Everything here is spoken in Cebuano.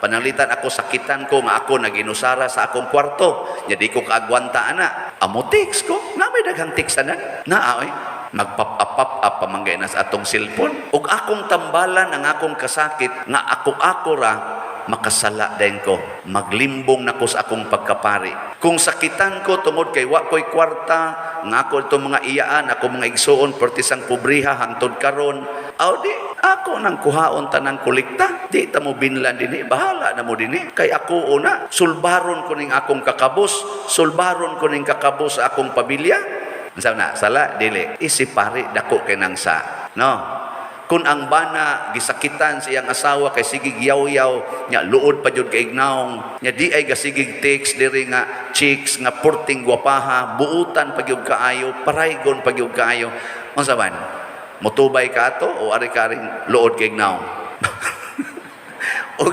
Pananglitan ako, sakitan ko nga ako naginusara sa akong kwarto. Nya di ko kaagwanta ana. Amo text ko. Na may daghang text tanan. Naa oy. Magpop up pop up pa man na sa atong cellphone. Ug akong tambalan ang akong kasakit nga ako-ako ra, makasala din ko. Maglimbong na ko sa akong pagkapari. Kung sakitan ko tungod kay wa ko'y kwarta, nga ako itong mga iyaan, ako mga igsuon, pertisang pobriha hangtod karon, aw di, ako nang kuhaon tanang kolekta. Di ta mo binlan dinhi, bahala na mo dinhi. Kay ako una, sulbaron ko ning akong kakabos, sulbaron ko ning kakabos sa akong pamilya. Unsa na, sala, dili. Isip pari, dako kay nang sa. No? Kung ang bana gisakitan sa iyang asawa kay sigig yaw-yaw nya luod pa jud kay naong nya, di ay gasigig text diri nga chicks nga purting gwapaha, buutan pa gyud kaayo, paraygon pa gyud kaayo, unsa man, mutubay ka ato o ari ka ring luod kay naong?